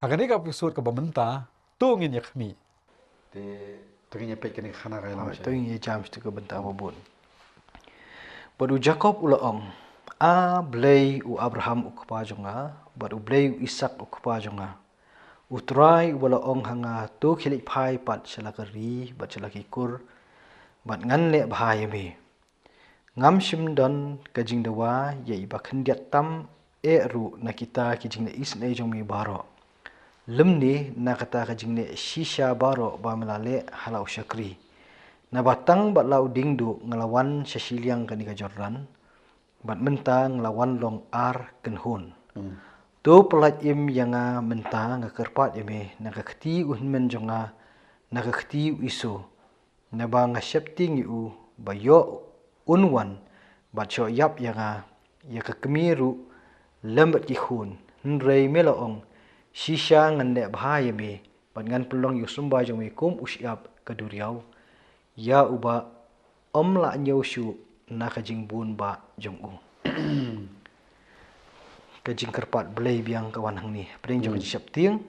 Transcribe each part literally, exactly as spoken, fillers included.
Ha kane ka episode kaba mynta, to ngin ïa khmih. Te, to ngin ïa peit kane ka khana ka ïalam. To ngin ïa jam sha ka bynta ba bun. Bad u Jakob u la ong, A Blei u Abraham u kpa jong nga, bad u Blei u Isak u kpa jong nga, U Trai uba la ong ha nga, to khie leit phai pat sha la ka ri bad sha la ki kur, bad ngan leh bha ïa me. Ngam shym don ka jingdawa ïa i ba khyndiat tam eh ruh na kita ki jingleh isynei jong me baroh. Lymne na kata ka jingleh shisha baroh ba me la leh ha la u shakri. Naba tang bad la u dieng duh nga la wan sha shiliang kane ka Jordan, bad mynta nga la wan long ar kynhun. To pyllait im ïa nga mynta, nga kyrpad ïa me, na ka kti u hynmen jong nga, na ka kti u Esau. Naba nga sheptieng ïa u ba ïoh un wan bad shoh ïap ïa nga, ïa ka kmie ruh lem bad ki khun. Hynrei me la ong, shisha ngan leh bha ïa me, bad ngan pynlong ïa u symbai jong me kum u shyiap ka duriaw, ïa uba ym lah ñiew shuh na ka jingbun bah jong u. Ka jingkyrpad Blei biang ka wan hangne. Pdeng jong ka jingsheptieng,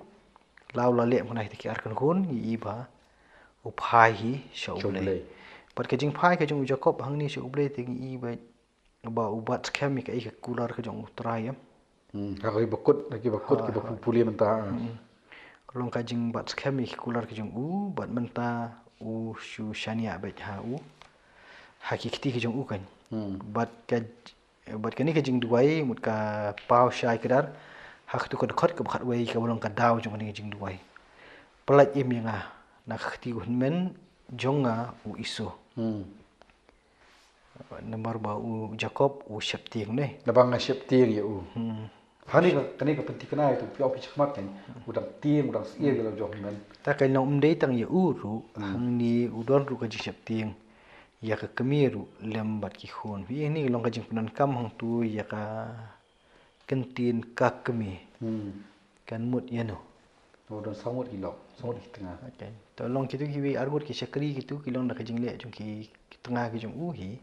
la u la leh mynta kita ki ar kynhun, ngi i ba u phai hi sha u Blei. Bad ka jingphai ka jong u Jakob hangne sha u Blei te ngi i ba, ba u bat skhem ïa ka, ïa ka kular ka jong u Trai, em. Ha ki ba kut, ha ki ba kut, ki ba pule mynta. Ka long ka jingbat skhem ïa ki kular ka jong u, bad mynta u shu shaniah beit ha u, ha ki kti ka jong u kan. Bad ka, bad kane ka jingduwai mut ka paw shai kdar ha katu ka dkhot kaba khatwei kaba long ka daw jong kane ka jingduwai. Pyllait im ïa nga na ka kti u hynmen jong nga u Esau. Namar ba u Jakob u sheptieng ne. Naba nga sheptieng ïa u. Hangne ka, kane ka pynthikna ïa u, phi ong phi shakhmat kan, u dang tieng, u dang syier ïa la u jong u hynmen. Ta ka long ym dei tang ïa u ruh, hangne u don ruh ka jingsheptieng ïa ka kmie ruh lem bad ki khun. Phi ïohi ka long ka jingpyndonkam hangtu ïa ka ktien ka kmie. Kan mut ïano. To don saw ngut ki lok, saw ngut ki tnga. To long kitu kiwei ar ngut ki shakri kitu ki long da ka jingleh jong ki, ki tnga ki jong u hi.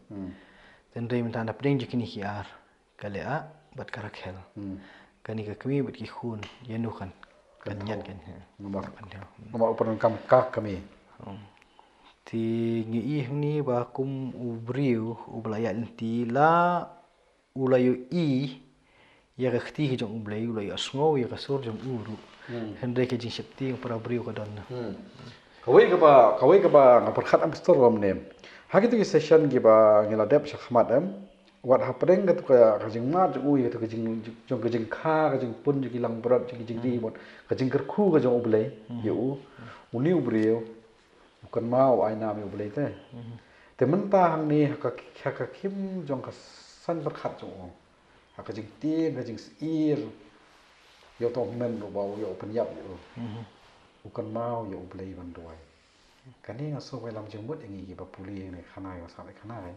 Hynrei mynta na pdeng jong kine ki ar, ka Leah bad ka Rakhel. Kane ka kmie bad ki khun, ïano kan, kan ïaid kan. Namar u pyndonkam ka kmie. Te ngi i hangne ba kum u briew uba la ïaid lynti la u la ïohi ïa ka kti ka jong u Blei, u la ïohsngew ïa ka sur jong u ruh. Hynrei ka jingsheptieng para briew ka don. Kawei kaba, kawei kaba nga pyrkhat em pastor lem ne. Ha kitu ki session kiba ngi la dep shakhmat em. Wat hapdeng katu ka, ka jingmad jong u ïa katu ka jing, jong ka jingkha, ka jingpun jong ki langbrot, jong ki jingri, ka jingkyrkhu ka jong u Blei ïa u. Une u briew u kynmaw u ai nam ïa u Blei te. Te mynta hangne ha ka, ha ka khim jong ka saiñ pyrkhat jong u, ha ka jingtieng, ka jingsyier ïa uto u hynmen ruh ba u ïoh pynïap ïa u, u kynmaw ïa u Blei ban duwai. Kane nga sngew ba lam jingmut ïa ngi kiba pule ïa kane ka khana, ïa ka sah ïa ka khana,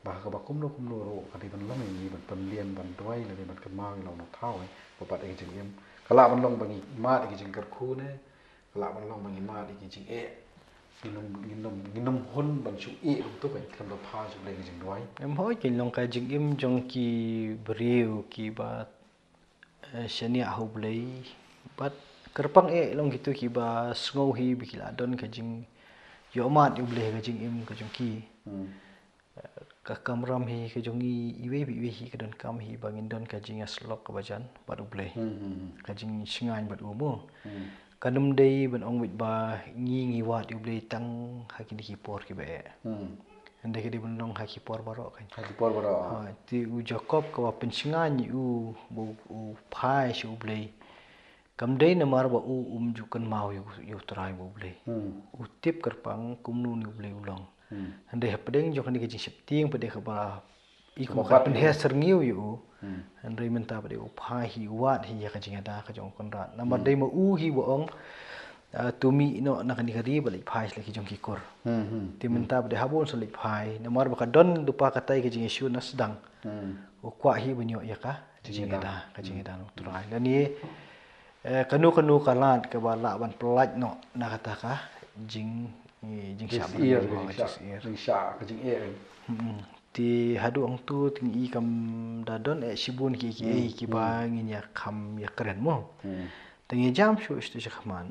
ba ha kaba kumno kumno ruh ka dei ban long ïa ngi ban pynlong, ban duwai lane ban kynmaw ïa la u nongthaw ba pat ïa ka jingim. Ka lah ban long ba ngi mad ïa ka jingkyrkhu ne, ka lah ban long ba ngi mad ïa ka jingeh. Ngin ym, ngin ym, ngin ym hun ban shu ïeh kumto, khlem da phai sha U Blei ka jingduwai. Em hooid, ka long ka jingim jong ki briew kiba, eh, shaniah ha U Blei. Bad kyrpang eh long kito kiba sngew hi ba ki la don ka jingïohmad ïa U Blei ha ka jingim ka jong ki. Hmm. Ka kamram hi ka jong ngi iwei pa iwei hi ka donkam hi ba ngin don ka jingïasyllok kaba jan bad U Blei. Hmm, hmm, hmm. Ka jingshngaiñ bad u mo. Hmm. Kan ym dei ban ong beit ba ngi ngi wad ïa U Blei tang ha kine ki por kiba eh. Hmm. Hynrei ka dei ban long ha ki por baroh kan. Ha ki por baroh. Ha, te u Jakob kaba pynshngaiñ ïa u ba u phai sha U Blei. Kam dei namar ba u um ju kynmaw ïa u, ïa U Trai ba U Blei. Hmm. U tip kyrpang kumno une U Blei u long. Hmm. Hynrei hapdeng jong kane ka jingsheptieng pat de kaba i kum ka pynheh syrngiew ïa u. Hmm. Hynrei mynta pat de u phai hi, u wad hi ïa ka jingïada ka jong u Kynrad. Namar dei ma u hi ba ong, ah, to mih noh na kane ka ri bad leit phai sha la ki jong ki kur. Hmm, hmm. Te mynta pat de haba un sa leit phai namar ba ka don lypa katai ka jingïasyrdoh na sdang. Hmm. U kwah hi ban ïoh ïa ka jingïada, ka jingïada na U Trai. Lane, eh, kano kano ka lad kaba lah ban pyllait noh na kata ka jing, eh, jingshah, jingshah, jingshah, ka jingeh. Hmm. Te haduh hangto te ngi i kam da don eh shibun ki, ki, eh, kiba ngin ïa kham ïa kren mo. Hmm. Te ngi jam shuh shuh shakhmat.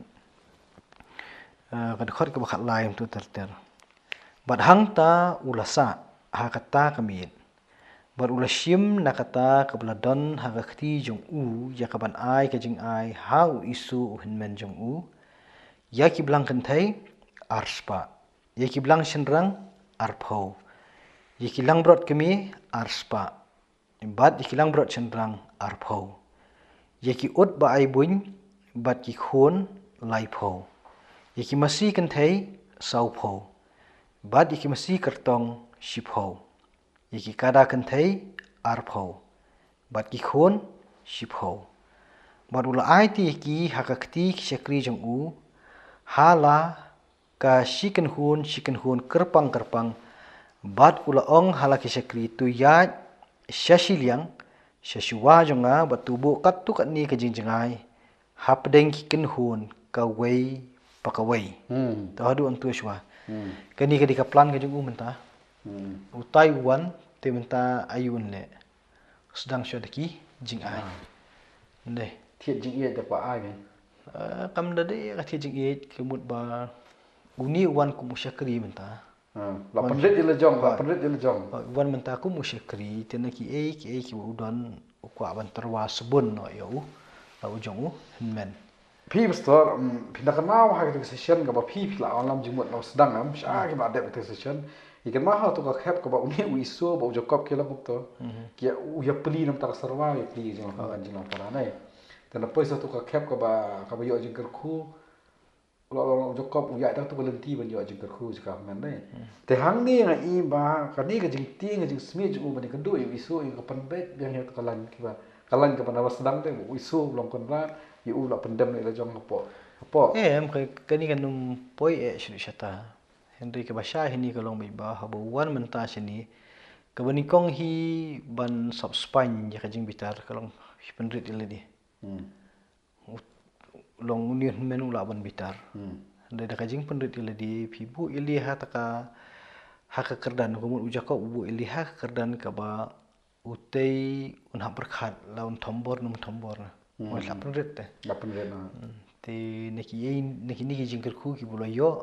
Eh, ka dkhot kaba khatlai mynta ter ter. Bad hangta u la sah ha kata ka miet. Bad u la shim na kata kaba la don ha ka kti jong u ïa ka ban ai ka jingai ha u Esau u hynmen jong u. Ïa ki blang kynthei arspah. Ïa ki blang shynrang arphew. Ïa ki langbrot kmie arspah. Bad ïa ki langbrot shynrang arphew. Ïa ki ut ba ai buiñ bad ki khun laiphew. Ïa ki masi kynthei sawphew. Bad ïa ki masi kyrtong shiphew. Ïa ki kada kynthei arphew. Bad ki khun shiphew. Bad u la ai te ïa ki ha ka kti ki shakri jong u ha la ka shi kynhun shi kynhun kyrpang kyrpang. Bad u la ong ha la ki shakri, to ïaid sha shiliang sha shuwa jong nga bad to buh katto katne ka jingjngai hapdeng ki kynhun kawei pa kawei. Hmm. To haduh hangto shuwa. Hmm. Kane ka dei ka plan ka jong u mynta. Hmm. Utai u wan te mynta aïu un leh. Sdang shuwa da ki jingai. Ah. Nde. Thied jingïeit da kwah ai, men. Ah, kam da dei ka thied jingïeit ka mut ba une u wan kum u shakri mynta. Ah, la pynrit ïa la jong, la pynrit ïa la jong. Ah, u wan mynta kum u shakri, te na kiei kiei kiba u don u kwah ban tyrwa sbun noh ïa u la u jong u hynmen. Phi pastor, um, phi na ka naw ha ka session kaba phi phi la ong lam jingmut na u sdang, um, sha ki ba dep ka session. Ïa kynmaw ha tu ka khep kaba une u Esau bad u Jakob ki la kup to. Mhm. Ki u ïa pli namar ka sarwa, ïa pli jinglang, jinglang para ne. Te na poi sa tu ka khep kaba, kaba ïoh jingkyrkhu. U la long u Jakob u ïaid tang tu ka lynti ban ïoh jingkyrkhu jong ka hynmen ne. Hmm. Te hangne nga i ba kane ka jingtieng ka jingsmit jong u ban ïakynduh ïa u Esau ïa ka pynbeit biang ïa ka lain kiba, ka lain kaba na ba sdang te u Esau u long kynrad ïa u la pyndem ïa la jong hapoh. Hapoh. Em, ka, kane kan ym poi eh shuh shata. Hynrei kaba shai hi ne ka long ba haba u wan mynta shane kaba nyngkong hi ban sop spaiñ ïa ka jingbitar ka long hi pynrit ïa lade. Hmm. U long une hynmen u lah ban bitar. Hmm. Hynrei da ka jingpynrit ïa lade phi buh ïa lade ha ta ka, ha ka kyrdan, ka mut u Jakob u buh ïa lade ha ka kyrdan kaba utei un hap pyrkhat la un thombor ne um thombor. Hmm. Wan lah pynrit te. Lah pynrit na. Hmm. Te na ki ei, na kine ki jingkyrkhu kiba u la ïoh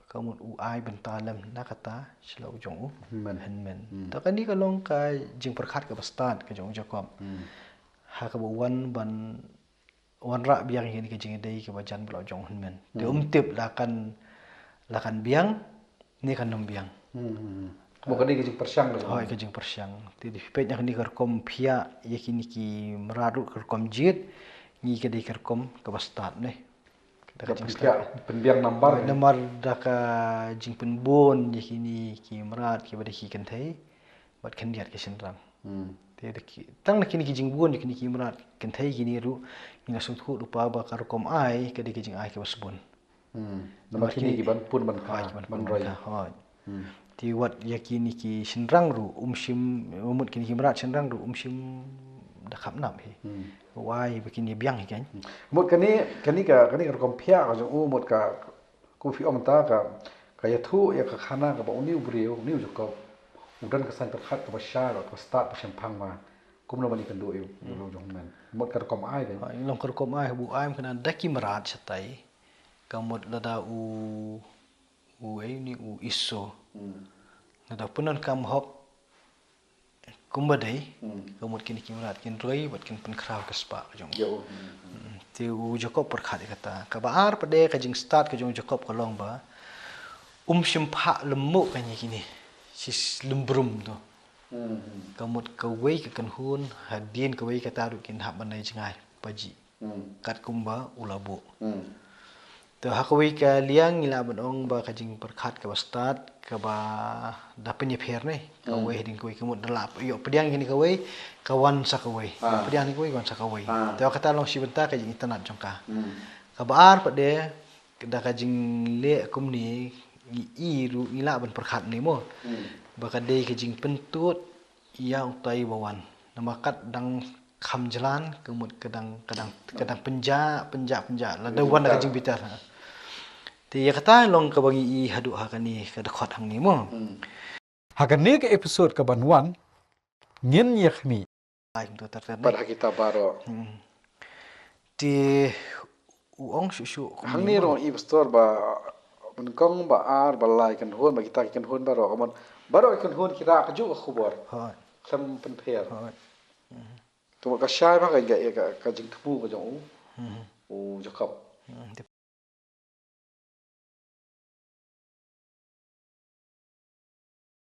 ka mut u ai bynta lem na kata sha la u jong u. Hynmen. Hynmen. Hmm. Ta kane ka long ka jingpyrkhat kaba stad ka jong u Jakob. Hmm. Ha kaba u wan ban wanrah biang ïa kine ki jingïadei kiba jan bad la u jong u hynmen. Te um tip la kan, la kan biang ne kan ym biang. Hmm. Mo ka dei ka jingpyrshang ka jong. Hooid, ka jingpyrshang. Te dei phi peit na kane ka rukom phiah ïa kine ki mrad ruh ka rukom jied, ngi ka dei ka rukom kaba stad ne. Da ka jingstad. Pynbiang nambar. Hooid, namar da ka jingpynbun ïa kine ki mrad kiba dei ki kynthei bad khyndiat ki shynrang. Hmm. Te da ki, tang da kine ki jingbun, kine ki mrad kynthei kine ruh ngi la sngewthuh lypa ba ka rukom ai ka dei ka jingai kaba sbun. Hmm. Namar kine ki ban pun ban kha, hooid, ki ban pun ban roi. Ban kha, hooid. Hmm. Te wat ïa kine ki shynrang ruh um shym, mut kine ki mrad shynrang ruh um shym da khapnap hi. Hmm. Wai ba kine biang hi kan. Hmm. Mut kane, kane ka, kane ka rukom phiah ka jong u mut ka Kum phi ong mynta ka, ka ïathuh ïa ka khana kaba une u briew, une u Jakob u don ka saiñ pyrkhat kaba shai bad kaba stad ba shemphang ba kumno ban ïakynduh ïa u, ïa u jong u hynmen. Mut ka rukom ai ka. Ha, ïa long ka rukom ai, u ai mynta da ki mrad shatai. Ka mut lada u, u ei une u Esau. Hmm. Lada pyndonkam hok kumba dei, hmm, ka mut kine ki mrad kin roi bad kin pynkhraw ka spah ka jong u. Ïa u. Hmm, hmm. Hmm, te u Jakob pyrkhat ïa kata. Kaba ar pat de ka jingstad ka jong u Jakob ka long ba um shym phah lymmuh kane kine. Shi lynbrum to. Hmm, hmm. Ka mut kawei ka kynhun hadien kawei kata ruh kin hap ban ai jngai. Paji. Hmm. Katkum ba u la buh. Hmm. Te ha kawei ka liang ngi lah ban ong ba ka jingpyrkhat kaba stad kaba da pynïapher ne. Hmm. Kawei hadien kawei ka mut da la ïoh pdiang kine kawei ka wan sa kawei. Ah. Pdiang kine kawei wan sa kawei. Ah. Te kata long shi bynta ka jingitynnad jong ka. Hmm. Kaba ar pat de da ka jingleh kumne ngi i ruh ngi lah ban pyrkhat ne mo. Hmm. Ba ka dei ka jingpyntut ïa utai ba wan. Namar kat dang kham jlan ka mut ka dang, ka dang, ka dang pynjah, pynjah, pynjah. Lada wan da ka jingbitar. Te ïa kata long kaba ngi i haduh ha kane ka dkhot hangne mo. Hmm. Ha kane ka episode kaban wan ngin ïa khmih. Ai, kumta ter ter ne. Pat ha kita baroh. Hmm. Te u ong shuh shuh kumne. Hangne ruh i pastor ba, nyngkong, ba ar, ba lai, kynhun, ba kita ki kynhun baroh, ka mon baroh ki kynhun ki rah kajuh ka khubor. Hooid. Khlem pynpher. Hooid. Te ka shai ba ka, ka, ka jingthmu ka jong u, u Jakob. Hmm,